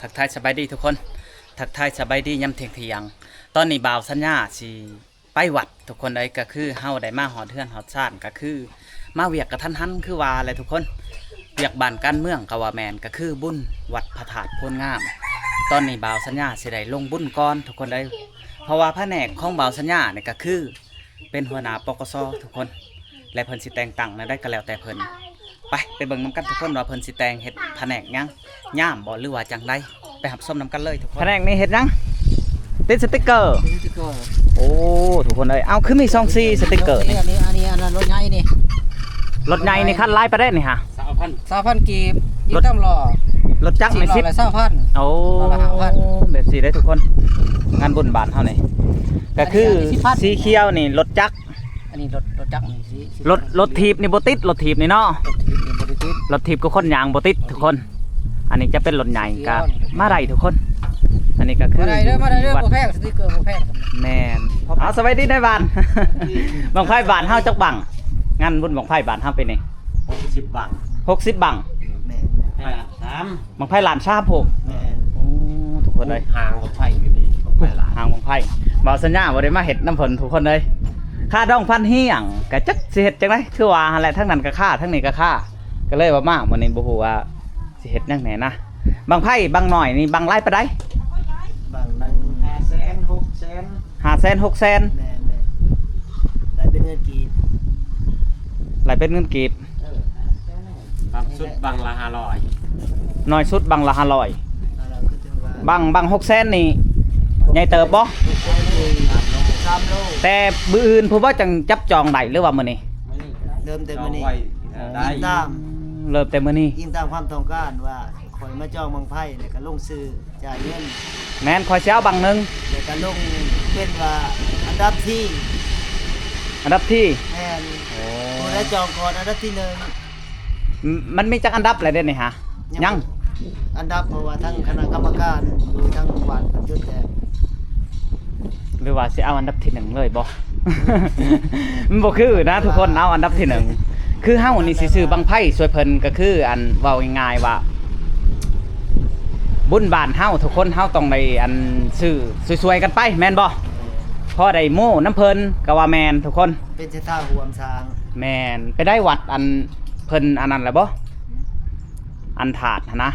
ທັກທາຍສະບາຍດີທຸກຄົນ ທັກທາຍສະບາຍດີຍາມທ່ຽງໆ. ຕອນນີ້ບ່າວສັນຍາຊິໄປວັດທຸກຄົນເອີຍ, ກໍຄືເຮົາໄດ້ມາຮອດເຮືອນຮອດຊານ ກໍຄືມາວຽກກະທັນຫັນຄືວ່າແຫຼະທຸກຄົນ, ວຽກບ້ານການເມືອງກໍວ່າແມ່ນ, ກໍຄືບຸນວັດພະທາດໂພນງາມ. ຕອນນີ້ບ່າວສັນຍາຊິໄດ້ລົງບຸນກ່ອນທຸກຄົນເອີຍ, ເພາະວ່າພະແນກຂອງບ່າວສັນຍານີ້ກໍຄື ເປັນຫົວໜ້າ ປກສ ທຸກຄົນ ແລະ ເພິ່ນຊິແຕ່ງຕັ້ງແນວໃດກໍແລ້ວແຕ່ເພິ່ນ. ໄປ ໄປເບິ່ງນຳກັນທຸກຄົນວ່າເພິ່ນຊິແຕ່ງເຮັດພະແນກຫຍັງ ຍາມບໍ່ ຫຼືວ່າຈັ່ງໃດ? ໄປຮັບຊົມນຳກັນເລີຍທຸກຄົນ. ພະແນກນີ້ເຮັດຫຍັງ? ຕິດສະຕິກເກີ. ຕິດສະຕິກເກີ. ໂອ້ ທຸກຄົນເອີຍ, ເອົ້າ ຄືມີສອງສີສະຕິກເກີນີ້? ອັນນີ້ ອັນນີ້ ອັນນັ້ນ ລົດໃຫຍ່ນີ້. ລົດໃຫຍ່ນີ້ຄັນຫຼາຍປານໃດນີ້ຫະ? ຊາວພັນ ຊາວພັນກີບ. ອີກຕາມລໍ້ ລົດຈັກນີ້ສິບ ຊາວພັນ. ໂອ້ ແບບຊີ້ເດ້ທຸກຄົນ, ງານບຸນບ້ານເຮົານີ້ ກໍຄື ອັນນີ້ສິບພັນ ສີຂຽວນີ້ລົດຈັກ. ອັນນີ້ລົດ ລົດຈັກນີ້ສິ ລົດ ລົດຖີບນີ້ບໍ່ຕິດ, ລົດຖີບນີ້ເນາະ, ລົດຖີບນີ້ບໍ່ໄດ້ຕິດ, ລົດຖີບກັບຄົນຍ່າງບໍ່ຕິດທຸກຄົນ. ອັນນີ້ຈະເປັນລົດໃຫຍ່ ກໍມາໄດ້ທຸກຄົນ. ອັນນີ້ກໍຄື ມາໄດ້ເດີ ມາໄດ້ເດີ, ວັດ ບໍ່ແພງ, ສະຕິກເກີບໍ່ແພງ. ແມ່ນ. ເອົາ ສະບາຍດີນາຍບ້ານ. ບັ້ງໄຟບ້ານເຮົາຈັກບັ້ງ? ງານບຸນບັ້ງໄຟບ້ານເຮົາປີນີ້ ຫົກສິບບັ້ງ. ຫົກສິບບັ້ງ. ແມ່ນ. ສາມ ບັ້ງໄຟລ້ານຊາມພຸ້ນ. ແມ່ນ. ໂອ້ ທຸກຄົນເອີຍ, ຫາງບັ້ງໄຟຢູ່ນີ້ ບັ້ງໄຟລ້ານ ຫາງບັ້ງໄຟ. ບ່າວສັນຍາບໍ່ໄດ້ມາເຮັດນຳເພິ່ນທຸກຄົນເອີຍ, ຄາດອງຟັນຮຽງ ກະຈັກຊິເຮັດຈັ່ງໃດ. ຄືວ່າຫັ້ນແຫຼະ, ທາງນັ້ນກະຄາ ທາງນີ້ກະຄາ, ກໍເລີຍວ່າມາມື້ນີ້ບໍ່ຮູ້ວ່າຊິເຮັດຫຍັງແດ່ນະ. ບັ້ງໄຟບັ້ງນ້ອຍນີ້ບັ້ງຫຼາຍປານໃດ? ບັ້ງໜຶ່ງ ຫ້າແສນ ຫົກແສນ. ຫ້າແສນ ຫົກແສນ. ແມ່ນໆ. ຫຼາຍເປັນເງິນກີບ. ຫຼາຍເປັນເງິນກີບ. ເອີ ຫ້າແສນ. ຕ່ຳສຸດບັ້ງລະຫ້າຮ້ອຍ. ໜ້ອຍສຸດບັ້ງລະຫ້າຮ້ອຍ. ບັ້ງ ບັ້ງຫົກແສນນີ້ໃຫຍ່ເຕີບບໍ່? ສາມໂລ. ແຕ່ມື້ອື່ນພຸ້ນບໍ່ ຈັ່ງຈັບຈອງໄດ້ ຫຼືວ່າມື້ນີ້? ເລີ່ມແຕ່ມື້ນີ້. ໄດ້. ອີງຕາມ ເລີ່ມແຕ່ມື້ນີ້. ອີງຕາມຄວາມຕ້ອງການວ່າ ຂ້ອຍມາຈອງບັ້ງໄຟ ແລ້ວກໍລົງຊື່ ຈ່າຍເງິນ. ແມ່ນ, ຂ້ອຍຊິເອົາບັ້ງໜຶ່ງ ແລ້ວກໍລົງເປັນວ່າອັນດັບທີ ອັນດັບທີ. ແມ່ນ. ໂອ້ ຜູ້ໃດຈອງກ່ອນອັນດັບທີໜຶ່ງ. ມ- ມັນມີຈັກອັນດັບແລ້ວເດນີ້ຫະ? ຍັງ ຍັງ. ອັນດັບ ເພາະວ່າທາງຄະນະກຳມະການຢູ່ທາງວັດເພິ່ນຈຸດແຈກ. ຫຼືວ່າຊິເອົາອັນດັບທີໜຶ່ງເລີຍບໍ່? ມັນບໍ່ຄືນະທຸກຄົນ, ເອົາອັນດັບທີໜຶ່ງ. ຄືເຮົານີ້ຊິຊື້ບັ້ງໄຟຊ່ວຍເພິ່ນ ກໍຄື ອັນ ເວົ້າງ່າຍໆວ່າ ບຸນບ້ານເຮົາ ທຸກຄົນເຮົາຕ້ອງໄດ້ ອັນ ຊື້ຊ່ວຍໆກັນໄປ ແມ່ນບໍ່? ພໍໄດ້ໂມ້ນຳເພິ່ນກໍວ່າແມ່ນທຸກຄົນ. ເປັນສັດທາຮ່ວມສ້າງ. ແມ່ນ. ໄປໄດ້ວັດ ອັນ ເພິ່ນອັນນັ້ນແລ້ວບໍ່? ອັນທາດຫັ້ນນະ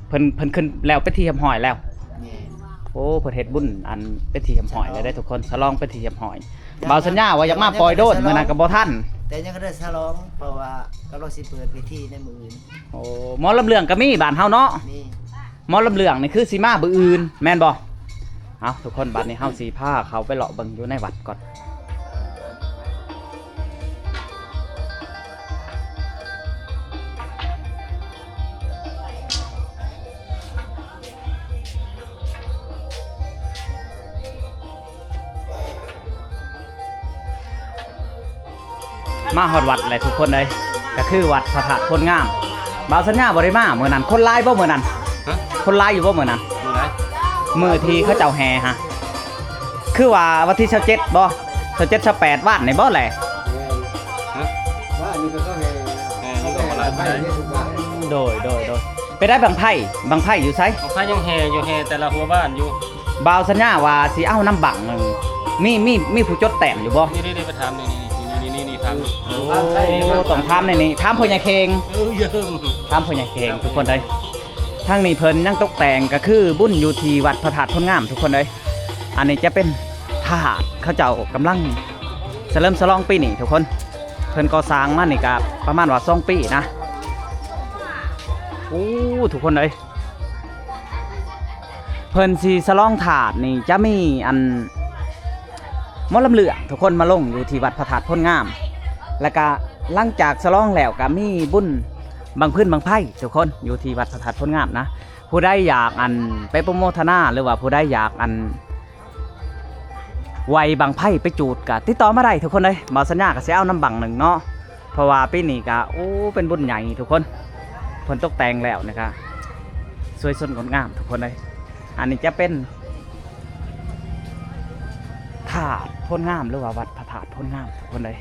ເພິ່ນ ເພິ່ນຂຶ້ນແລ້ວເປັນທີ່ຮຽບຮ້ອຍແລ້ວ. ແມ່ນ. ໂອ້ ເພິ່ນເຮັດບຸນ ອັນ ເປັນທີ່ຮຽບຮ້ອຍແລ້ວເດ້ທຸກຄົນ, ສະຫຼອງເປັນທີ່ຮຽບຮ້ອຍ. ບ່າວສັນຍາວ່າຢາກມາປ່ອຍໂດຣນ ແຕ່ຍັງບໍ່ທັນ ມື້ນັ້ນກໍບໍ່ທັນ. ແຕ່ຍັງບໍ່ໄດ້ສະຫຼອງ ເພາະວ່າກຳລັງຊິເປີດເວທີໃນມື້ອື່ນ. ໂອ້ ໝໍລຳເລື່ອງກໍມີບ້ານເຮົາເນາະ. ມີ. ໝໍລຳເລື່ອງນີ້ຄືຊິມາມື້ອື່ນ ແມ່ນບໍ່? ເອົາ ທຸກຄົນ, ບັດນີ້ເຮົາຊິພາເຂົ້າໄປເລາະເບິ່ງຢູ່ໃນວັດກ່ອນ. ມາຮອດວັດແລ້ວທຸກຄົນເອີຍ, ກໍຄືວັດພະທາດໂພນງາມ. ບ່າວສັນຍາບໍ່ໄດ້ມາມື້ນັ້ນ, ຄົນຫຼາຍບໍ່ມື້ນັ້ນ? ຮະ? ຄົນຫຼາຍຢູ່ບໍ່ມື້ນັ້ນ? ມື້ໃດ? ມື້ທີ່ເຂົາເຈົ້າແຫ່ຫະ. ຄືວ່າວັນທີຊາວເຈັດບໍ່? ຊາວເຈັດ ຊາວແປດ ວານນີ້ບໍ່ແຫຼະ? ແມ່ນ. ຮະ? ວານນີ້ກໍເຂົາແຫ່. ແຫ່ຢູ່ ເຂົາແຫ່ບັ້ງໄຟ ບັ້ງໄຟ ໃນທຸກບ້ານ. ໂດຍ ໂດຍ ໂດຍ. ໄປໄດ້ບັ້ງໄຟ, ບັ້ງໄຟຢູ່ໃສ? ບັ້ງໄຟຍັງແຫ່ຢູ່, ແຫ່ແຕ່ລະຫົວບ້ານຢູ່. ບ່າວສັນຍາວ່າຊິເອົານຳບັ້ງໜຶ່ງ. ມີ ມີ ມີຜູ້ຈົດແຕ້ມຢູ່ບໍ່? ນີ້ໆ ໄປຖາມນີ້ໆ ນີ້ໆ ນີ້ໆ ຖາມ. ໂອ້ ຕ້ອງຖາມໃນນີ້, ຖາມພໍ່ໃຫຍ່ເຄັ່ງ. ເອີ ເອີ ຖາມພໍ່ໃຫຍ່ເຄັ່ງທຸກຄົນເອີຍ. ທາງນີ້ເພິ່ນຍັງຕົກແຕ່ງ ກໍຄືບຸນຢູ່ທີ່ວັດພະທາດໂພນງາມທຸກຄົນເອີຍ. ອັນນີ້ຈະເປັນທາດ ເຂົາເຈົ້າກຳລັງສະເຫຼີມສະຫຼອງປີນີ້ທຸກຄົນ. ເພິ່ນກໍ່ສ້າງມານີ້ກໍປະມານວ່າສອງປີນະ. ໂອ້ ທຸກຄົນເອີຍ, ເພິ່ນຊິສະຫຼອງທາດນີ້ຈະມີອັນໝໍລຳເລື່ອງທຸກຄົນມາລົງຢູ່ທີ່ວັດພະທາດໂພນງາມ. ແລ້ວກະຫຼັງຈາກສະຫຼອງແລ້ວກະມີບຸນບັ້ງຟືນບັ້ງໄຟທຸກຄົນ ຢູ່ທີ່ວັດພະທາດໂພນງາມນະ. ຜູ້ໃດຢາກອັນໄປປະໂມທະນາ ຫຼືວ່າຜູ້ໃດຢາກອັນໄຫວ້ບັ້ງໄຟໄປຈູດ ກະຕິດຕໍ່ມາໄດ້ທຸກຄົນເອີຍ. ບ່າວສັນຍາກະຊິເອົານຳບັ້ງໜຶ່ງເນາະ. ເພາະວ່າປີນີ້ກະ ໂອ້ ເປັນບຸນໃຫຍ່ທຸກຄົນ, ເພິ່ນຕົກແຕ່ງແລ້ວນະກະ ສວຍສົດງົດງາມທຸກຄົນເອີຍ. ອັນນີ້ຈະເປັນທາດໂພນງາມ ຫຼືວ່າວັດພະທາດໂພນງາມທຸກຄົນເອີຍ.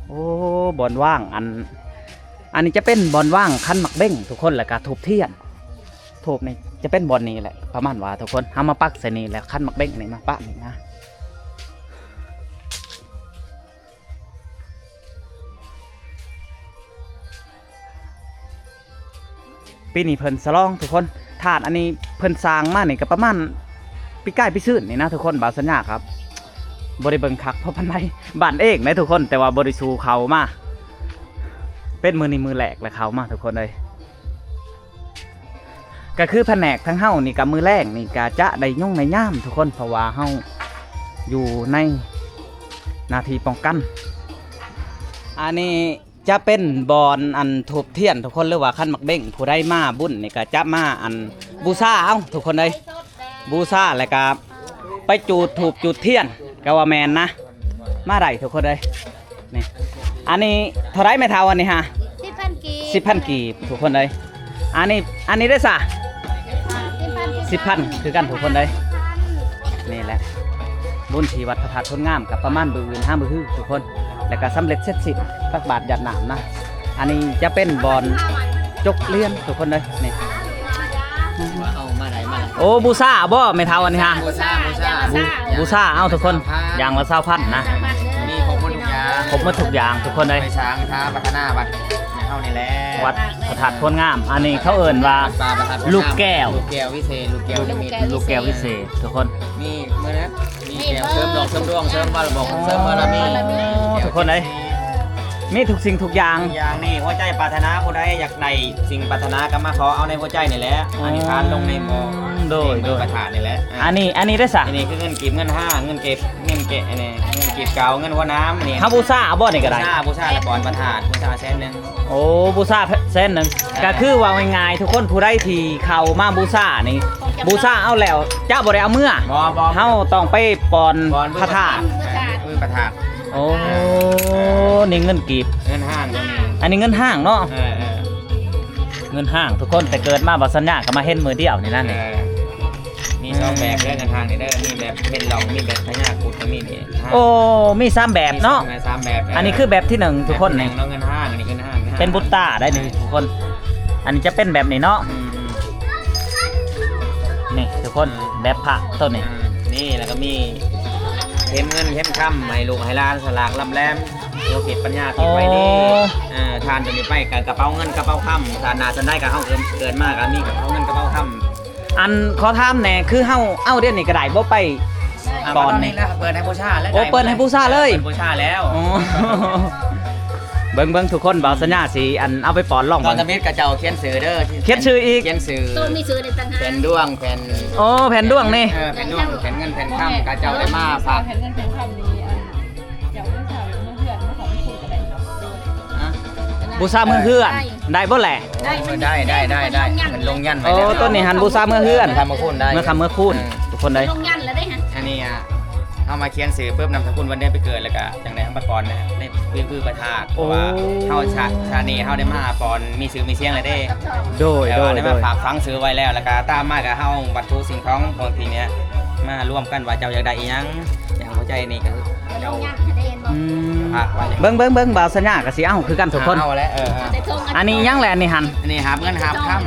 ໂອ້ ບ່ອນວາງ ອັນ ອັນນີ້ຈະເປັນບ່ອນວາງຂັນໝາກເບັງທຸກຄົນ ແລ້ວກະທູບທຽນ. ທູບນີ້ຈະເປັນບ່ອນນີ້ແຫຼະ ປະມານວ່າທຸກຄົນ ເຮົາມາປັກໃສ່ນີ້ ແລ້ວຄັນໝາກເບັ້ງນີ້ມາປະນີ້ນະ. ປີນີ້ເພິ່ນສະຫຼອງທຸກຄົນ ທາດອັນນີ້ເພິ່ນສ້າງມານີ້ກໍປະມານປີກາຍປີຊືນນີ້ນະທຸກຄົນ. ບ່າວສັນຍາຄັບ ບໍ່ໄດ້ເບິ່ງຄັກພໍປານໃດ ບ້ານເອງເດ້ທຸກຄົນ ແຕ່ວ່າບໍ່ໄດ້ສູ່ເຂົ້າມາ ເປັນມື້ນີ້ມື້ແລກແລ້ວເຂົ້າມາທຸກຄົນເອີຍ. ກໍຄືພະແນກທາງເຮົານີ້ກໍມື້ແລງນີ້ກໍຈະໄດ້ຍົງໄດ້ຍາມທຸກຄົນ ເພາະວ່າເຮົາຢູ່ໃນໜ້າທີ່ປ້ອງກັນ. ອັນນີ້ຈະເປັນບ່ອນອັນທູບທຽນທຸກຄົນ ຫຼືວ່າຄັນໝາກເບັ້ງ ຜູ້ໃດມາບຸນນີ້ກໍຈະມາອັນບູຊາເອົາທຸກຄົນເອີຍ ບູຊາ ແລ້ວກໍໄປຈູດທູບຈູດທຽນ ກໍວ່າແມ່ນນະ ມາໄດ້ທຸກຄົນເອີຍ. ນີ້ ອັນນີ້ເທົ່າໃດແມ່ເຖົ້າ ອັນນີ້ຫາ? ສິບພັນກີບ ສິບພັນກີບທຸກຄົນເອີຍ. ອັນນີ້ ອັນນີ້ເດ້ຊະ? ສິບພັນ ສິບພັນຄືກັນທຸກຄົນເອີຍ. ນີ້ແຫຼະ ບຸນທີ່ວັດພະທາດໂພນງາມ ກໍປະມານມື້ອື່ນຫາມື້ຮືທຸກຄົນ ແລ້ວກໍສຳເລັດເສັດສິ້ນ ຕັກບາດຢາດນ້ຳນະ. ອັນນີ້ຈະເປັນບ່ອນຈົກລຽນທຸກຄົນເອີຍ ນີ້ ເອົາມາໄດ້ມາ. ໂອ້ ບູຊາບໍ່ແມ່ເຖົ້າ ອັນນີ້ຫາ? ບູຊາ ບູຊາ ບູຊາ ເອົາທຸກຄົນ ຢ່າງລະຊາວພັນນະ ມີຄົບໝົດທຸກຢ່າງ ຄົບໝົດທຸກຢ່າງທຸກຄົນເອີຍ. ໄປສ້າງທາພັດທະນາວັດໃຫ້ເຮົານີ້ແຫຼະ ວັດພະທາດໂພນງາມ. ອັນນີ້ເຂົາເອີ້ນວ່າລູກແກ້ວ ລູກແກ້ວວິເສດ ລູກແກ້ວນິມິດ ລູກແກ້ວວິເສດທຸກຄົນ. ມີມື້ນັ້ນ ມີແກ້ວເສີມດອກເສີມດວງ ເສີມບາລະບອກ ເສີມບາລະມີ ໂອ້ ທຸກຄົນເອີຍ ມີທຸກສິ່ງທຸກຢ່າງ ທຸກຢ່າງນີ້ ຫົວໃຈປາດຖະໜາ ຜູ້ໃດຢາກໄດ້ສິ່ງປາດຖະໜາກໍມາຂໍເອົາໃນຫົວໃຈນີ້ແຫຼະ ອະທິຖານລົງໃນໝໍ້ ໂດຍ ໃນໝໍ້ ໂດຍ ພະທາດນີ້ແຫຼະ. ອ່າ ອັນນີ້ ອັນນີ້ເດ້ຊະ? ອັນນີ້ຄືເງິນກີບເງິນຫ້າງ ເງິນເກັບ ເງິນເກັບ ອັນນີ້ເງິນກີບເກົ່າ ເງິນຫົວນ້ຳນີ້. ເຮົາບູຊາເອົາບໍ່ນີ້ກໍໄດ້? ບູຊາ ບູຊາແລ້ວປອນພະທາດ ບູຊາແສນໜຶ່ງ. ໂອ້ ບູຊາແສນໜຶ່ງ ອ່າ ກໍຄືເວົ້າງ່າຍໆ ທຸກຄົນ ຜູ້ໃດທີ່ເຂົ້າມາບູຊານີ້ ບູຊາເອົາແລ້ວຈະບໍ່ໄດ້ເອົາເມືອ ບໍ່ ບໍ່ ເຮົາຕ້ອງໄປປອນ ປອນ ພະທາດ ພະທາດ ເອີ ພະທາດ. ໂອ້ ນີ້ເງິນກີບ ເງິນຫ້າງຕົວນີ້ ອັນນີ້ເງິນຫ້າງເນາະ ເອີ ເອີ ເງິນຫ້າງທຸກຄົນ. ແຕ່ເກີດມາບໍ່ສັນຍາກໍມາເຫັນມື້ດຽວນີ້ນະ ເອີ ນີ້ ມີສອງແບບເດີ ເງິນຫ້າງນີ້ເດີ ມີແບບເປັນຫຼອງ ມີແບບພະຍາກຸດ ກໍມີນີ້. ໂອ້ ມີສາມແບບເນາະ ມີສາມແບບ ເອີ ອັນນີ້ຄືແບບທີໜຶ່ງທຸກຄົນນີ້ ແບບທີໜຶ່ງເນາະ ເງິນຫ້າງ ອັນນີ້ເງິນຫ້າງ ເປັນບຸດຕາໄດ້ນີ້ທຸກຄົນ. ອັນນີ້ຈະເປັນແບບນີ້ເນາະ ອືມ ນີ້ທຸກຄົນ ແບບພະໂຕນີ້ ອ່າ ນີ້ ແລ້ວກໍມີເຂັມເງິນເຂັມຄຳ ໃຫ້ລູກໃຫ້ຫຼານສະຫຼາກລຳແລມ ຕົວເຂດປັນຍາ ໂອ້ ເກັບໄວ້ດີ. ອ່າ ທານຕົວນີ້ໄປ ກະ ກະເປົາເງິນກະເປົາຄຳ ຊາດໜ້າຊາດໃດກໍເຮົາເກີດ ເກີດມາກໍມີກະເປົາເງິນກະເປົາຄຳ. ອັນ ຂໍຖາມແດ່ ຄືເຮົາເອົາດຽວນີ້ກໍໄດ້ບໍ່ ໄປ ອ່າ ກ່ອນນີ້ ເປີດໃຫ້ບູຊາແລ້ວ ໂອ້ ເປີດໃຫ້ບູຊາເລີຍ ເປີດບູຊາແລ້ວ. ອໍ ເບິ່ງໆ ທຸກຄົນ ບ່າວສັນຍາຊິ ອັນ ເອົາໄປປອນລອງ ຕອນເບິ່ງ ທຳອິດຂະເຈົ້າຂຽນຊື່ເດີ ຂຽນຊື່ອີກ ຂຽນຊື່ ຕ້ອງມີຊື່ໃນຕ່າງຫາກ ແຜ່ນດວງ ແຜ່ນ ໂອ້ ແຜ່ນດວງນີ້ ເອີ ແຜ່ນດວງ ແຜ່ນເງິນແຜ່ນຄຳ ຂະເຈົ້າໄດ້ມາຝາກ ແຜ່ນເງິນແຜ່ນຄຳນີ້ ອັນ ຢາກໄດ້ເຊົ່າເມືອເຮືອນ ມາຂອງຄຸນກໍໄດ້ ຮະ ບູຊາເມືອເຮືອນ ໄດ້ ໄດ້ບໍ່ແຫຼະ? ໂອ້ຍ ໄດ້ ໄດ້ ໄດ້ ໄດ້ ເພິ່ນລົງຍັນໄວ້ແລ້ວ ໂອ້ ໂຕນີ້ຫັ້ນບູຊາເມືອເຮືອນ ເມືອຄຳເມືອຄູນ ເອີ ທຸກຄົນເດີ ລົງຍັນແລ້ວເດ້ຫັ້ນ. ອັນນີ້ ອ່າ ເຮົາມາຂຽນຊື່ປຶບ ນາມສະກຸນ ວັນເດືອນປີເກີດ ແລ້ວກະຈັ່ງໄດ້ເອົາມາປອນໃນ ໃນວຽງຄືພະທາດ ໂອ້ ເພາະວ່າເຮົາຊາ ຊາດນີ້ເຮົາໄດ້ມາປອນ ມີຊື່ມີສຽງແລ້ວເດ້ ໂດຍ ແຕ່ວ່າໄດ້ມາ ໂດຍ ໂດຍ ຝາກຝັງຊື່ໄວ້ແລ້ວ ແລ້ວກະຕາມມາກະເຮົາເອົາວັດຖຸສິ່ງຂອງພວກທີ່ນີ້ມາລວມກັນ ວ່າເຈົ້າຢາກໄດ້ອີ່ຫຍັງ ຢ່າງຫົວໃຈນີ້ກະຄື ເຈົ້າ ອືມ ຝາກໄວ້ ເບິ່ງ ເບິ່ງ ເບິ່ງ ບ່າວສັນຍາກໍຊິເອົາຄືກັນທຸກຄົນ ເອົາແຫຼະ ເອີ ເອີ ອັນນີ້ຫຍັງແຫຼະ ອັນນີ້ຫັ້ນ ອັນນີ້ຫາບເງິນຫາບຄຳ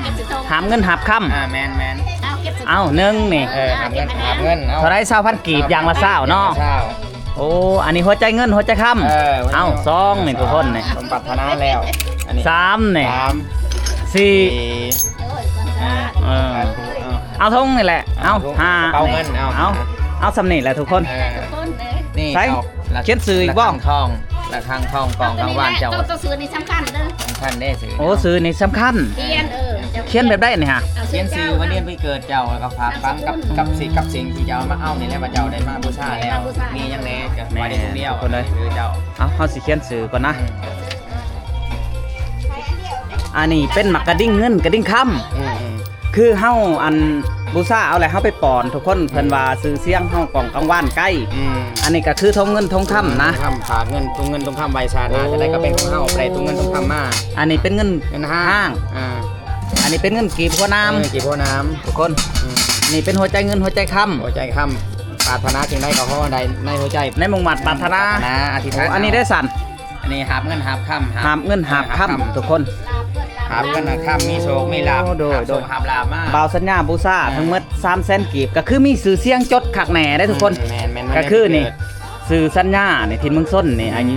ຫາບເງິນຫາບຄຳ ອ່າ ແມ່ນໆ ເອົາໜຶ່ງນີ້ ເອີ ຫາບເງິນ ຫາບເງິນ ເອົາ ເທົ່າໃດ ຊາວພັນກີບ ຢ່າງລະຊາວເນາະ ຊາວ ໂອ້ ອັນນີ້ຫົວໃຈເງິນຫົວໃຈຄຳ ເອີ ເອົາ ສອງນີ້ທຸກຄົນນີ້ ສົມປາດຖະໜາແລ້ວ ອັນນີ້ ສາມນີ້ ສາມ ສີ່ ສີ່ ເອີ ເອີ ເອົາ ເອົາຖົງນີ້ແຫຼະ ເອົາ ເອົາ ຫ້າ ກະເປົາເງິນ ເອົາ ເອົາ ເອົາສ່ຳນີ້ແຫຼະທຸກຄົນ ເອີ ນີ້ ໃສ່ ເອົາ ຂຽນຊື່ອີກບໍ່? ລະຄັງທອງ ລະຄັງທອງ ກອງກັງວານເຈົ້າ ເຈົ້າ ເຈົ້າຊື່ນີ້ສຳຄັນເດີ ສຳຄັນເດ້ຊື່ ໂອ້ ຊື່ນີ້ສຳຄັນ ຂຽນ ເອີ ຂຽນແບບໃດນີ້ຫະ? ຂຽນຊື່ ວັນເດືອນປີເກີດເຈົ້າ ແລ້ວກໍຝາກຝັງກັບ ກັບສິ່ງ ກັບສິ່ງທີ່ເຈົ້າມາເອົານີ້ແຫຼະ ວ່າເຈົ້າໄດ້ມາບູຊາແລ້ວ ມາບູຊາ ມີຫຍັງແດ່ ກໍວ່າໄດ້ຄົນດຽວ ແມ່ນ ທຸກຄົນເອີຍ ເຈົ້າ ເອົາ ເຮົາຊິຂຽນຊື່ກ່ອນນະ ອືມ ອັນນີ້ເປັນໝາກກະດິ້ງເງິນກະດິ້ງຄຳ ອືມ ຄືເຮົາ ອັນ ບູຊາເອົາແລ້ວເຮົາໄປປອນ ທຸກຄົນ ເພິ່ນວ່າຊື່ສຽງເຮົາກ້ອງກັງວານໄກ ອືມ ອັນນີ້ກໍຄືຖົງເງິນຖົງຄຳນະ ຖົງເງິນຖົງຄຳ ຝາກເງິນ ຖົງເງິນຖົງຄຳໄວ້ຊາດໜ້າ ໂອ້ ຈະໄດ້ກໍເປັນຂອງເຮົາ ໄດ້ຖົງເງິນຖົງຄຳມາ ອັນນີ້ເປັນເງິນ ເງິນຫ້າງ ຫ້າງ ອ່າ ອັນນີ້ເປັນເງິນກີບຫົວນ້ຳ ເອີ ກີບຫົວນ້ຳ ທຸກຄົນ ອືມ ນີ້ເປັນຫົວໃຈເງິນຫົວໃຈຄຳ ຫົວໃຈຄຳ ປາດຖະໜາສິ່ງໃດກໍຂໍໃຫ້ໄດ້ໃນຫົວໃຈ ໃນມຸ່ງໝັ້ນປາດຖະໜາ ປາດຖະໜາ ອະທິຖານ ໂອ້ ອັນນີ້ໄດ້ຊັ້ນ ອັນນີ້ຫາບເງິນຫາບຄຳ ຫາບເງິນຫາບຄຳ ເອີ ຫາບຄຳ ທຸກຄົນ ລາບເງິນລາບ ຫາເງິນຫາຄຳ ມີໂຊກມີລາບ ໂອ້ ໂດຍ ຮັບໂຊກ ໂດຍ ຮັບລາບມາ ບ່າວສັນຍາບູຊາ ອືມ ທັງໝົດສາມແສນກີບ ກໍຄືມີຊື່ສຽງຈົດຄັກແນ່ເດ້ທຸກຄົນ ອືມ ແມ່ນໆ ກໍຄືນີ້ ຊື່ສັນຍານີ້ ຖິ່ນເມືອງຊົນນີ້ ອືມ ອັນ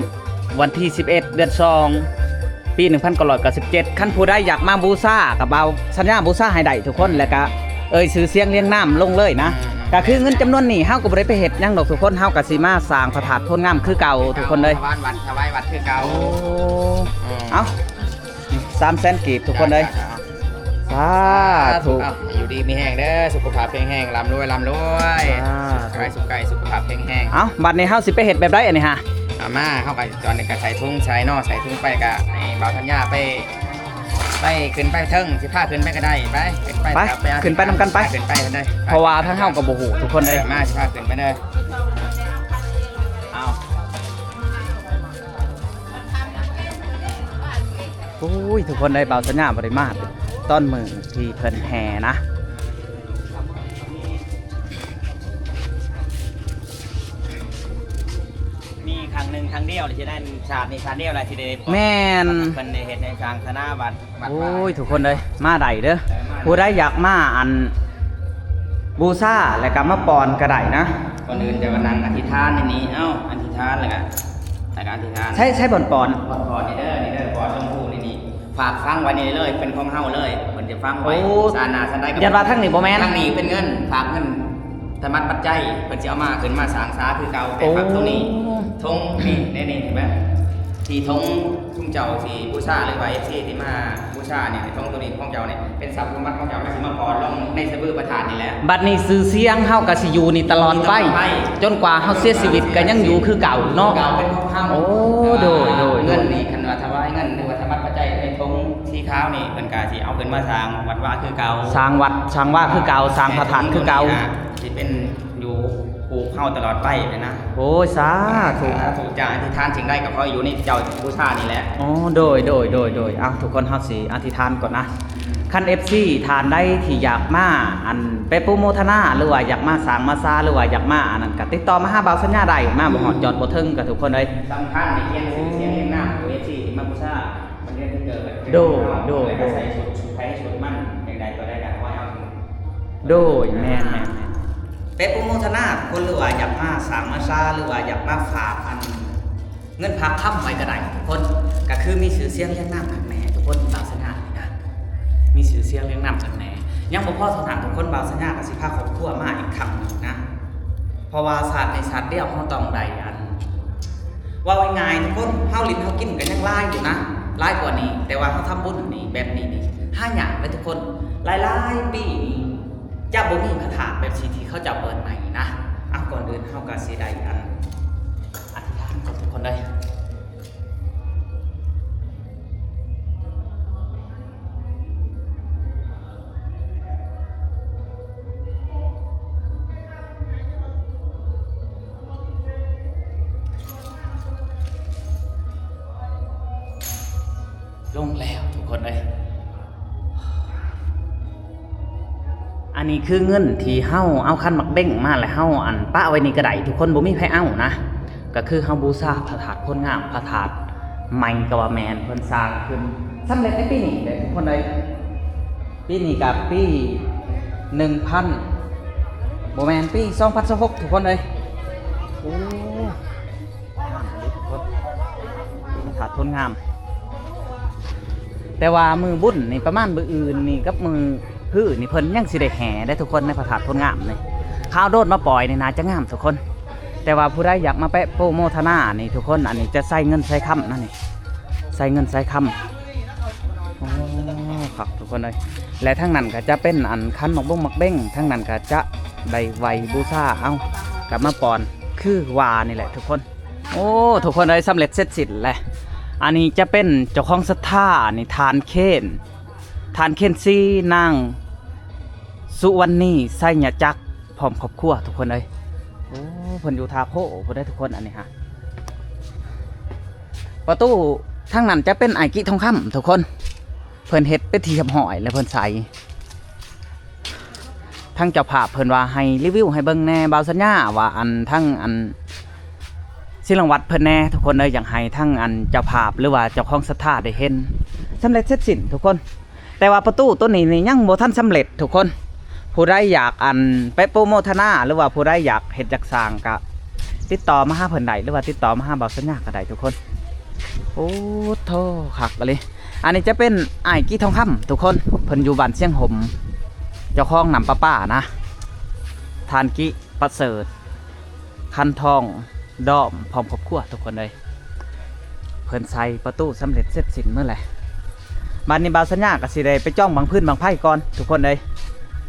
ວັນທີສິບເອັດ ເດືອນສອງ ປີໜຶ່ງພັນເກົ້າຮ້ອຍເກົ້າສິບເຈັດ ຄັນຜູ້ໃດຢາກມາບູຊາ ກໍບ່າວສັນຍາບູຊາໃຫ້ໄດ້ທຸກຄົນ ແລ້ວກໍເອີ່ຍຊື່ສຽງລຽງນາມລົງເລີຍນະ ອືມ ກໍຄືເງິນຈຳນວນນີ້ ເຮົາກໍບໍ່ໄດ້ໄປເຮັດຫຍັງດອກທຸກຄົນ ເຮົາກໍຊິມາສ້າງພະທາດໂພນງາມຄືເກົ່າທຸກຄົນເດີ ຖວາຍວັດ ຖວາຍວັດຄືເກົ່າ ໂອ້ ອືມ ເອົ້າ ສາມແສນກີບທຸກຄົນເດີ ສາທຸ ເອົ້າ ຢູ່ດີມີແຮງເດີ ສຸຂະພາບແຂງແຮງ ລ່ຳລວຍ ລ່ຳລວຍ ສາທຸ ສຸກກາຍ ສຸກກາຍ ສຸຂະພາບແຂງແຮງ ເອົ້າ ບັດນີ້ເຮົາຊິໄປເຮັດແບບໃດອັນນີ້ຫະ ເອົາມາ ເຮົາກໍຕອນນີ້ກໍໃສ່ຖົງ ໃສ່ເນາະ ໃສ່ຖົງໄປ ກໍໃຫ້ບ່າວສັນຍາໄປ ໄປ ຂຶ້ນໄປເທິງ ຊິພາຂຶ້ນໄປກໍໄດ້ ໄປ ຂຶ້ນໄປ ໄປ ໄປ ຂຶ້ນໄປນຳກັນໄປ ຂຶ້ນໄປເລີຍ ເພາະວ່າທາງເຮົາກໍບໍ່ຮູ້ທຸກຄົນເດີ ເອີ ມາ ຊິພາຂຶ້ນໄປເດີ ເອົາ ໂອ້ຍ ທຸກຄົນເອີຍ ບ່າວສັນຍາບໍ່ໄດ້ມາຕອນມື້ທີ່ເພິ່ນແຫ່ນະ ມີຄັ້ງໜຶ່ງຄັ້ງດຽວ ທີ່ໄດ້ ຊາດນີ້ຊາດດຽວແຫຼະ ທີ່ໄດ້ ແມ່ນ ເພິ່ນໄດ້ເຮັດໃຫ້ສ້າງສາລາວັດ ວັດ ໂອ້ຍ ທຸກຄົນເອີຍ ມາໄດ້ເດີ ເອີ ມາໄດ້ ຜູ້ໃດຢາກມາ ອັນ ບູຊາ ແລ້ວກໍມາປ່ອນກໍໄດ້ນະ ກ່ອນອື່ນຈະມານັ່ງອະທິຖານໃນນີ້ ເອົ້າ ອະທິຖານ ແລ້ວກໍ ແລ້ວກໍອະທິຖານ ໃຊ້ ໃຊ້ບ່ອນປ່ອນ ບ່ອນປ່ອນນີ້ເດີ ນີ້ເດີ ປ່ອນລົງພູນີ້ ນີ້ ຝາກຝັງໄວ້ນີ້ເລີຍ ເປັນຂອງເຮົາເລີຍ ເພິ່ນຈະຝັງໄວ້ ໂອ້ ຊາດໜ້າຊາດໃດກໍ ຢ້ານວ່າທາງນີ້ບໍ່ແມ່ນ ທາງນີ້ເປັນເງິນ ຝາກເງິນ ທຳບັດປັດໄຈ ເພິ່ນຊິເອົາມາ ຂຶ້ນມາສ້າງສາຄືເກົ່າ ແຕ່ ໂອ້ ຝາກຕົງນີ້ ຖົງນີ້ ນີ້ ນີ້ ເຫັນບໍ່ ທີ່ຖົງ ຊຸມເຈົ້າຊິບູຊາ ຫຼືວ່າເອັຟຊີທີ່ມາບູຊານີ້ ຖົງໂຕນີ້ຂອງເຈົ້ານີ້ ເປັນຊັບສົມບັດຂອງເຈົ້າ ມັນຊິມາຜ່ອນລົງໃນສະບືພະທາດນີ້ແຫຼະ ບັດນີ້ຊື່ສຽງເຮົາກໍຊິຢູ່ນີ້ຕະຫຼອດໄປ ຢູ່ຕະຫຼອດໄປ ຈົນກວ່າເຮົາເສຍຊີວິດກໍຍັງຢູ່ຄືເກົ່າເນາະ ເກົ່າເປັນຂອງເຮົາ ໂອ້ ໂດຍ ໂດຍ ໂດຍ ເງິນນີ້ ຄັນວ່າຖວາຍເງິນ ຫຼືວ່າທຳບັດປັດໄຈໃນຖົງສີຂາວນີ້ ເພິ່ນກໍຊິເອົາຂຶ້ນມາສ້າງວັດວາຄືເກົ່າ ສ້າງວັດສ້າງວາຄືເກົ່າ ສ້າງພະທາດຄືເກົ່າ ໃນຖົງໂຕນີ້ນະ ຊິເປັນ ຢູ່ຄູ່ເຮົາຕະຫຼອດໄປເລີຍນະ ໂອ້ຍ ສາທຸ ສາທຸ ຈະອະທິຖານສິ່ງໃດກໍຂໍຢູ່ໃນເຈົ້າບູຊານີ້ແຫຼະ ອໍ ໂດຍ ໂດຍ ໂດຍ ໂດຍ ເອົ້າ ທຸກຄົນເຮົາຊິອະທິຖານກ່ອນນະ ຄັນເອັຟຊີທ່ານໃດທີ່ຢາກມາ ອັນ ໄປໂປຣໂມທະນາ ຫຼືວ່າຢາກມາສ້າງມາຊາ ຫຼືວ່າຢາກມາອັນນັ້ນ ກໍຕິດຕໍ່ມາຫາບ່າວສັນຍາໄດ້ ມາບໍ່ຮອດຈອດບໍ່ເຖິງ ກໍທຸກຄົນເອີຍ ສຳຄັນໃນການຊື່ສຽງລຽງນາມ ເອັຟຊີທີ່ມາບູຊາ ມັນເດືອນທີ່ເກີດ ໂດຍ ໂດຍ ໂດຍ ໃສ່ຊຸດ ໃສ່ຊຸດມັນ ຢ່າງໃດກໍໄດ້ ກໍຂໍໃຫ້ເອົາ ໂດຍ ແມ່ນໆໆ ໄປໂປຣໂມທະນາຄົນ ຫຼືວ່າຢາກມາສ້າງມາຊາ ຫຼືວ່າຢາກມາຝາກອັນເງິນຝາກຄຳໄວ້ກໍໄດ້ທຸກຄົນ ກໍຄືມີຊື່ສຽງລຽງນາມຄັກແນ່ທຸກຄົນ ບ່າວສັນຍານີ້ນະ ມີຊື່ສຽງລຽງນາມຄັກແນ່ ຍັງບໍ່ພໍເທົ່ານັ້ນທຸກຄົນ ບ່າວສັນຍາກໍຊິພາຄອບຄົວມາອີກຄັ້ງໜຶ່ງນະ ເພາະວ່າຊາດນີ້ຊາດດຽວ ເຮົາຕ້ອງໄດ້ອັນ ເວົ້າງ່າຍໆທຸກຄົນ ເຮົາຫຼິ້ນເຮົາກິນກໍຍັງຫຼາຍຢູ່ນະ ຫຼາຍກວ່ານີ້ ແຕ່ວ່າເຮົາທຳບຸນນີ້ ແບບນີ້ນີ້ ຫາຍາກເດ້ທຸກຄົນ ຫຼາຍໆປີນີ້ ຈະບໍ່ມີພະທາດແບບທີ່ ທີ່ເຂົາເຈົ້າເປີດໃໝ່ນະ ເອົາ ກ່ອນອື່ນເຮົາກໍຊິໄດ້ອັນ ອະທິຖານກ່ອນທຸກຄົນເດີ ລົງແລ້ວທຸກຄົນເອີຍ ອັນນີ້ຄືເງິນທີ່ເຮົາເອົາຂັນໝາກເບັ້ງມາ ແລ້ວເຮົາ ອັນ ປະໄວ້ນີ້ກໍໄດ້ ທຸກຄົນ ບໍ່ມີໃຜເອົານະ ກໍຄືເຮົາບູຊາພະທາດໂພນງາມ ພະທາດໃໝ່ກໍວ່າແມ່ນ ເພິ່ນສ້າງຂຶ້ນສຳເລັດໃນປີນີ້ເດ້ທຸກຄົນເອີຍ ປີນີ້ກໍປີໜຶ່ງພັນ ບໍ່ແມ່ນ ປີສອງພັນຊາວຫົກ ທຸກຄົນເອີຍ ໂອ້ ພະທາດໂພນງາມ ແຕ່ວ່າມື້ບຸນນີ້ ປະມານມື້ອື່ນນີ້ກັບມື້ຮືນີ້ ເພິ່ນຍັງຊິໄດ້ແຫ່ເດ້ທຸກຄົນ ໃນພະທາດໂພນງາມນີ້ ເຂົາເອົາໂດຣນມາປ່ອຍນີ້ ໜ້າຈະງາມທຸກຄົນ ແຕ່ວ່າຜູ້ໃດຢາກມາແປະໂປຣໂມທະນານີ້ທຸກຄົນ ອັນນີ້ຈະໃສ່ເງິນໃສ່ຄຳນະນີ້ ໃສ່ເງິນໃສ່ຄຳ ໂອ້ ຄັກທຸກຄົນເອີຍ ແລະ ທາງນັ້ນກໍຈະເປັນອັນຂັນໝາກບົງໝາກເບັ້ງ ທາງນັ້ນກໍຈະໄດ້ໄຫວ້ບູຊາ ເອົາ ກັບມາປ່ອນຄືວ່ານີ້ແຫຼະທຸກຄົນ ໂອ້ ທຸກຄົນເອີຍ ສຳເລັດເສັດສິ້ນແຫຼະ ອັນນີ້ຈະເປັນເຈົ້າຂອງສັດທານີ້ ທ່ານເຄນ ທ່ານເຄນຊີ ນາງສຸວັນນີ ໄຊຍະຈັກ ພ້ອມຄອບຄົວ ທຸກຄົນເອີຍ ໂອ້ ເພິ່ນຢູ່ທ່າໂພພຸ້ນເດ້ທຸກຄົນ ອັນນີ້ຫະ ປະຕູທາງນັ້ນຈະເປັນອ້າຍກິທອງຄຳທຸກຄົນ ເພິ່ນເຮັດເປັນທີ່ຮຽບຮ້ອຍແລ້ວເພິ່ນໃສ່ ທາງເຈົ້າພາບເພິ່ນວ່າໃຫ້ຣີວິວໃຫ້ເບິ່ງແດ່ ບ່າວສັນຍາວ່າ ອັນ ທາງ ອັນ ສິລັງວັດເພິ່ນແດ່ ທຸກຄົນເອີຍ ຢາກໃຫ້ທາງ ອັນ ເຈົ້າພາບ ຫຼືວ່າເຈົ້າຂອງສັດທາໄດ້ເຫັນ ສຳເລັດເສັດສິ້ນທຸກຄົນ. ແຕ່ວ່າປະຕູໂຕນີ້ນີ້ຍັງບໍ່ທັນສຳເລັດທຸກຄົນ. ຜູ້ໃດຢາກອັນໄປໂປຣໂມດທະນາ ຫຼືວ່າຜູ້ໃດຢາກເຮັດຢາກສ້າງ ກະຕິດຕໍ່ມາຫາເພິ່ນໄດ້ ຫຼືວ່າຕິດຕໍ່ມາຫາບ່າວສັນຍາກໍໄດ້ທຸກຄົນ. ໂອ້ໂທ້ ຄັກອີ່ຫຼີ. ອັນນີ້ຈະເປັນອ້າຍກີທອງຄຳທຸກຄົນ, ເພິ່ນຢູ່ບ້ານຊຽງຫົມ ເຈົ້າຂອງນ້ຳປະປານະ. ທ່ານ ກິ ປະເສີດ ຄັນທອງ ດອມ ພ້ອມຄອບຄົວທຸກຄົນເອີຍ. ເພິ່ນໃສ່ປະຕູສຳເລັດເສັດສິ້ນໝົດແຫຼະ. ບາດນີ້ບ່າວສັນຍາກໍຊິໄດ້ໄປຈອງບັ້ງຟືນບັ້ງໄຟກ່ອນທຸກຄົນເອີຍ.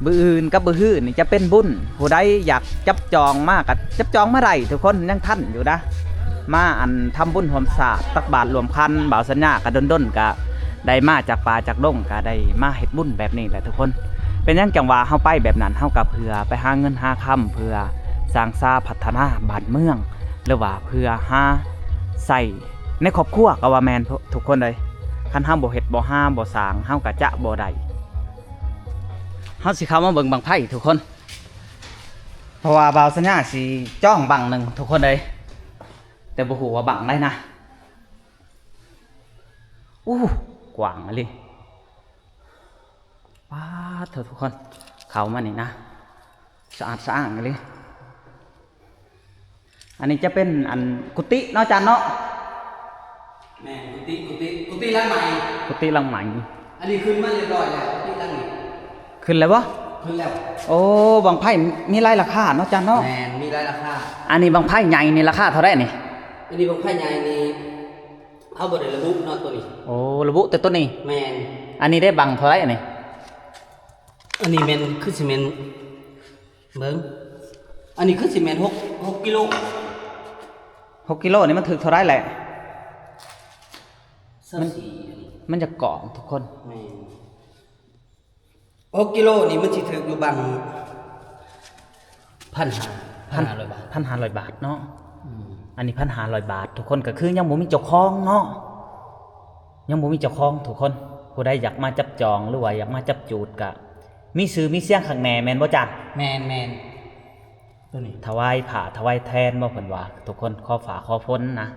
ມື້ອື່ນກັບມື້ຮືນີ້ຈະເປັນບຸນ, ຜູ້ໃດຢາກຈັບຈອງມາກໍຈັບຈອງມາໄດ້ທຸກຄົນ, ຍັງທັນຢູ່ນະ. ມາອັນທຳບຸນຮ່ວມຊາດ ຕັກບາດຮ່ວມຂັນ, ບ່າວສັນຍາກໍດົນໆກໍໄດ້ມາຈາກປ່າຈາກດົງ, ກໍໄດ້ມາເຮັດບຸນແບບນີ້ແຫຼະທຸກຄົນ. ເປັນຫຍັງຈັ່ງວ່າເຮົາໄປແບບນັ້ນ? ເຮົາກໍເພື່ອໄປຫາເງິນຫາຄຳ ເພື່ອສ້າງສາພັດທະນາບ້ານເມືອງ ຫຼືວ່າເພື່ອຫາໃຊ້ໃນຄອບຄົວກໍວ່າແມ່ນທຸກຄົນເອີຍ. ຄັນເຮົາບໍ່ເຮັດບໍ່ຫາບໍ່ສ້າງ ເຮົາກໍຈະບໍ່ໄດ້. ເຮົາຊິເຂົ້າມາເບິ່ງບັ້ງໄຟທຸກຄົນ, ເພາະວ່າບ່າວສັນຍາຊິຈອງບັ້ງໜຶ່ງທຸກຄົນເອີຍ, ແຕ່ບໍ່ຮູ້ວ່າບັ້ງໃດນະ. ໂອ້ ກວ້າງອີ່ຫຼີ. ປາດໂທ້ ທຸກຄົນ ເຂົ້າມານີ້ນະ ສະອາດສະອ້າງອີ່ຫຼີ. ອັນນີ້ຈະເປັນອັນກຸຕິເນາະ ອາຈານເນາະ? ແມ່ນ ກຸຕິ ກຸຕິ ກຸຕິຫຼັງໃໝ່. ກຸຕິຫຼັງໃໝ່. ອັນນີ້ຂຶ້ນມາຮຽບຮ້ອຍແລ້ວ ກຸຕິຫຼັງນີ້. ຂຶ້ນແລ້ວບໍ່? ຂຶ້ນແລ້ວ. ໂອ້ ບັ້ງໄຟມີຫຼາຍລາຄາເນາະ ອາຈານເນາະ? ແມ່ນ ມີຫຼາຍລາຄາ. ອັນນີ້ບັ້ງໄຟໃຫຍ່ນີ້ລາຄາເທົ່າໃດນີ້? ອັນນີ້ບັ້ງໄຟໃຫຍ່ນີ້ ເຮົາບໍ່ໄດ້ລະບຸເນາະໂຕນີ້. ໂອ້ ລະບຸແຕ່ໂຕນີ້. ແມ່ນ. ອັນນີ້ໄດ້ບັ້ງເທົ່າໃດອັນນີ້? ອັນນີ້ແມ່ນ ຄືຊິແມ່ນ ເບິ່ງ ອັນນີ້ຄືຊິແມ່ນຫົກ ຫົກກິໂລ. ຫົກກິໂລນີ້ມັນຖືກເທົ່າໃດແຫຼະ? ຊາວສີ່ ອັນນີ້ ມັນຈະກອງທຸກຄົນ. ແມ່ນ. ຫົກກິໂລນີ້ມັນຊິຖືກຢູ່ບັ້ງ ພັນຫ້າ ພັນຫ້າຮ້ອຍບາດ. ພັນຫ້າຮ້ອຍບາດເນາະ. ອືມ ອັນນີ້ພັນຫ້າຮ້ອຍບາດທຸກຄົນ, ກໍຄືຍັງບໍ່ມີເຈົ້າຂອງເນາະ, ຍັງບໍ່ມີເຈົ້າຂອງທຸກຄົນ. ຜູ້ໃດຢາກມາຈັບຈອງ ຫຼືວ່າຢາກມາຈັບຈູດ ກະມີຊື່ມີສຽງຄັກແນ່ ແມ່ນບໍ່ຈານ? ແມ່ນໆ ໂຕນີ້ຖວາຍຜ້າຖວາຍແທນບໍ່ ເພິ່ນວ່າທຸກຄົນ, ຂໍຟ້າຂໍຝົນນະ.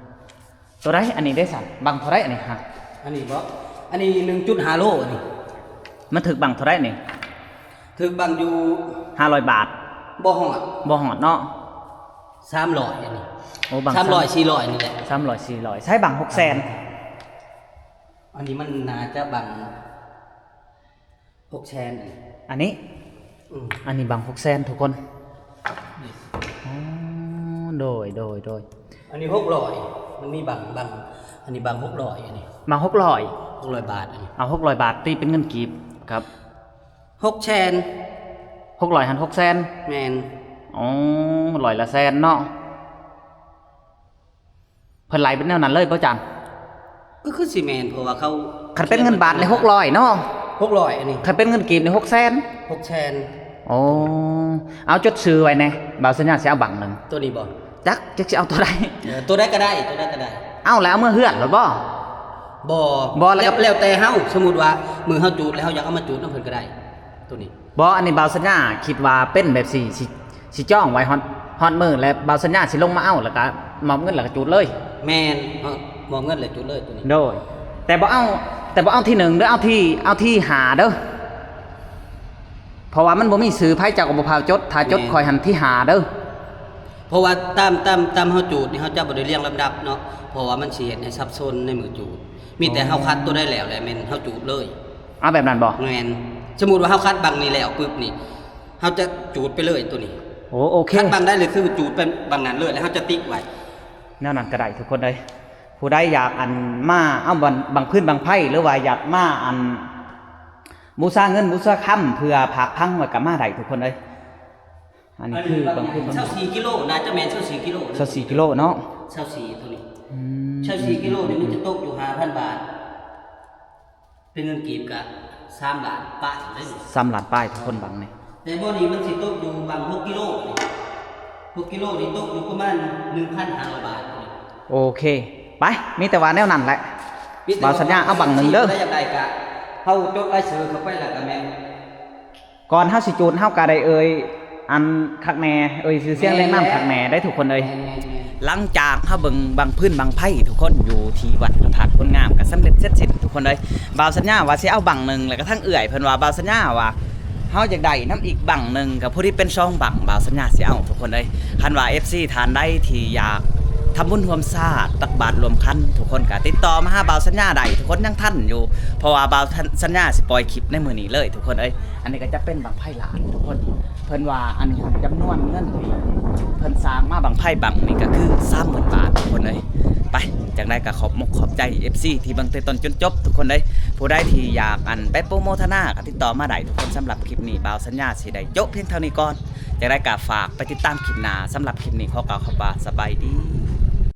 ໂຕໃດອັນນີ້ເດ້ຊັ້ນ? ບັ້ງເທົ່າໃດອັນນີ້ຮະ? ອັນນີ້ບໍ່? ອັນນີ້ໜຶ່ງຈຸດຫ້າໂລ ອັນນີ້. ມັນຖືກບັ້ງເທົ່າໃດນີ້? ຖືກບັ້ງຢູ່ຫ້າຮ້ອຍບາດ. ບໍ່ຮອດ. ບໍ່ຮອດເນາະ. ສາມຮ້ອຍ ອັນນີ້. ໂອ້ ບັ້ງສາມຮ້ອຍ ສາມ ສີ່ຮ້ອຍນີ້ແຫຼະ. ສາມຮ້ອຍ ສີ່ຮ້ອຍ. ໃຊ້ບັ້ງຫົກແສນ. ອັນນີ້ມັນໜ້າຈະບັ້ງ ຫົກແສນ ອັນນີ້. ອືມ ອັນນີ້ບັ້ງຫົກແສນທຸກຄົນ. ອໍ ໂດຍ ໂດຍ ໂດຍ. ອັນນີ້ຫົກຮ້ອຍ ມັນມີບັ້ງ ບັ້ງ ອັນນີ້ບັ້ງຫົກຮ້ອຍ ອັນນີ້ ບັ້ງຫົກຮ້ອຍ ຫົກຮ້ອຍບາດ ອັນນີ້. ເອົາຫົກຮ້ອຍບາດ ຕີເປັນເງິນກີບຄັບ. ຫົກແສນ. ຫົກຮ້ອຍຫັ້ນຫົກແສນ. ແມ່ນ. ອໍ ຮ້ອຍລະແສນເນາະ. ເພິ່ນໄລ່ເປັນແນວນັ້ນເລີຍບໍ່ຈານ? ກໍຄືຊິແມ່ນ ເພາະວ່າເຂົາ ຄັນເປັນເງິນບາດນີ້ຫົກຮ້ອຍເນາະ. ຫົກຮ້ອຍ ອັນນີ້. ຄັນເປັນເງິນກີບນີ້ຫົກແສນ. ຫົກແສນ. ໂອ້ ເອົາຈົດຊື່ໄວ້ແດ່ ບ່າວສັນຍາຊິເອົາບັ້ງໜຶ່ງ. ໂຕນີ້ບໍ່? ຈັກ ຈັກຊິເອົາໂຕໃດ. ເອີ ໂຕໃດກໍໄດ້ ໂຕໃດກໍໄດ້. ເອົາແລ້ວເອົາເມືອເຮືອນໂລດບໍ່? ບໍ່ ບໍ່ ແລ້ວກໍ ແລ້ວແຕ່ເຮົາ. ສົມມຸດວ່າມື້ເຮົາຈູດແລ້ວ ເຮົາຢາກເອົາມາຈູດນຳເພິ່ນກໍໄດ້ ໂຕນີ້. ບໍ່ ອັນນີ້ບ່າວສັນຍາຄິດວ່າເປັນແບບຊີ້ ຊິ ຊິຈອງໄວ້ຮອດ ຮອດມື້ ແລ້ວບ່າວສັນຍາຊິລົງມາເອົາ ແລ້ວກະມອບເງິນ ແລ້ວກະຈູດເລີຍ. ແມ່ນ ເອົາ ມອບເງິນແລ້ວຈູດເລີຍໂຕນີ້. ໂດຍ ແຕ່ບໍ່ເອົາ ແຕ່ບໍ່ເອົາທີໜຶ່ງເດີ ເອົາທີ ເອົາທີຫ້າເດີ ເພາະວ່າມັນບໍ່ມີຊື່ໃຜ ເຈົ້າກໍບໍ່ພາວຈົດ ຖ້າຈົດ ແມ່ນ ຂ້ອຍຫັ້ນທີຫ້າເດີ. ເພາະວ່າຕາມ ຕາມ ຕາມເຮົາຈູດນີ້ ເຮົາຈະບໍ່ໄດ້ລຽງລຳດັບເນາະ ເພາະວ່າມັນຊິເຮັດໃຫ້ສັບສົນໃນມື້ຈູດ. ມີແຕ່ເຮົາ ອໍ ຄັດໂຕໃດແລ້ວ ແລ້ວແມ່ນເຮົາຈູດເລີຍ. ເອົາແບບນັ້ນບໍ່? ແມ່ນ. ສົມມຸດວ່າເຮົາຄັດບັ້ງນີ້ແລ້ວປຶບນີ້ ເຮົາຈະຈູດໄປເລີຍໂຕນີ້. ໂອ້ ໂອເຄ. ຄັດບັ້ງໃດແລ້ວຄືຈູດໄປບັ້ງນັ້ນເລີຍ ແລ້ວເຮົາຈະຕິກໄວ້. ແນວນັ້ນກໍໄດ້ທຸກຄົນເອີຍ. ຜູ້ໃດຢາກອັນມາເອົາບັ້ງ ບັ້ງຟືນບັ້ງໄຟ ຫຼືວ່າຢາກມາອັນບູຊາເງິນບູຊາຄຳ ເພື່ອຝາກຝັງໄວ້ກໍມາໄດ້ທຸກຄົນເອີຍ. ອັນນີ້ຄືບັ້ງຟືນບັ້ງໄຟ ຊາວສີ່ກິໂລ ໜ້າຈະແມ່ນຊາວສີ່ກິໂລ. ຊາວສີ່ກິໂລເນາະ. ຊາວສີ່ໂຕນີ້. ອືມ ຊາວສີ່ກິໂລນີ້ມັນຈະຕົກຢູ່ຫ້າພັນບາດ. ເປັນເງິນກີບກະສາມລ້ານປາຍເດ້. ສາມລ້ານປາຍທຸກຄົນບັ້ງນີ້. ແຕ່ບໍ່ນີ້ມັນຊິຕົກຢູ່ບັ້ງຫົກກິໂລນີ້ ຫົກກິໂລນີ້ຕົກຢູ່ປະມານໜຶ່ງພັນຫ້າຮ້ອຍບາດນີ້. ໂອເຄ ໄປ ມີແຕ່ວ່າແນວນັ້ນແຫຼະ. ມີແຕ່ວ່າ ບ່າວສັນຍາເອົາບັ້ງໜຶ່ງເດີ. ຜູ້ໃດຢາກໄດ້ກະເຮົາຈົດລາຍຊື່ເຂົ້າໄປແລ້ວກະແມ່ນ ກ່ອນເຮົາຊິຈູດ ເຮົາກະໄດ້ເອີ່ຍອັນຄັກແນ່ ເອີ່ຍຊື່ສຽງ ແມ່ນ ລຽງນາມຄັກແນ່ໄດ໋ທຸກຄົນເອີຍ. ແມ່ນໆໆ. ຫຼັງຈາກເຮົາເບິ່ງບັ້ງຟືນບັ້ງໄຟທຸກຄົນ ຢູ່ທີ່ວັດພະທາດໂພນງາມກໍສຳເລັດເສັດສິ້ນທຸກຄົນເອີຍ. ບ່າວສັນຍາວ່າຊິເອົາບັ້ງໜຶ່ງ ແລ້ວກໍທາງເອື້ອຍເພິ່ນວ່າ ບ່າວສັນຍາວ່າເຮົາຢາກໄດ້ນຳອີກບັ້ງໜຶ່ງ ກໍພໍດີເປັນສອງບັ້ງ ບ່າວສັນຍາຊິເອົາທຸກຄົນເອີຍ. ຄັນວ່າເອັຟຊີທ່ານໃດທີ່ຢາກທຳບຸນຮ່ວມຊາດ ຕັກບາດລວມຂັນ ທຸກຄົນກໍຕິດຕໍ່ມາຫາບ່າວສັນຍາໄດ້ ທຸກຄົນຍັງທັນຢູ່ ເພາະວ່າບ່າວສັນຍາຊິປ່ອຍຄລິບໃນມື້ນີ້ເລີຍທຸກຄົນເອີຍ. ອັນນີ້ກໍຈະເປັນບັ້ງໄຟຫຼານທຸກຄົນ ເພິ່ນວ່າອັນນີ້ຫັ້ນ ຈຳນວນເງິນທີ່ເພິ່ນສ້າງມາບັ້ງໄຟບັ້ງນີ້ກໍຄືສາມໝື່ນບາດທຸກຄົນເອີຍ. ໄປ ຈັ່ງໃດກໍຂອບມົກຂອບໃຈເອັຟຊີທີ່ເບິ່ງແຕ່ຕົ້ນຈົນຈົບທຸກຄົນເອີຍ. ຜູ້ໃດທີ່ຢາກອັນໄປໂປຣໂມທະນາກໍຕິດຕໍ່ມາໄດ້ທຸກຄົນ. ສຳລັບຄລິບນີ້ບ່າວສັນຍາຊິໄດ້ໂຈະພຽງເທົ່ານີ້ກ່ອນ ຈັ່ງໃດກໍຝາກໄປຕິດຕາມຄລິບໜ້າ. ສຳລັບຄລິບນີ້ຂໍກ່າວຄຳວ່າສະບາຍດີ.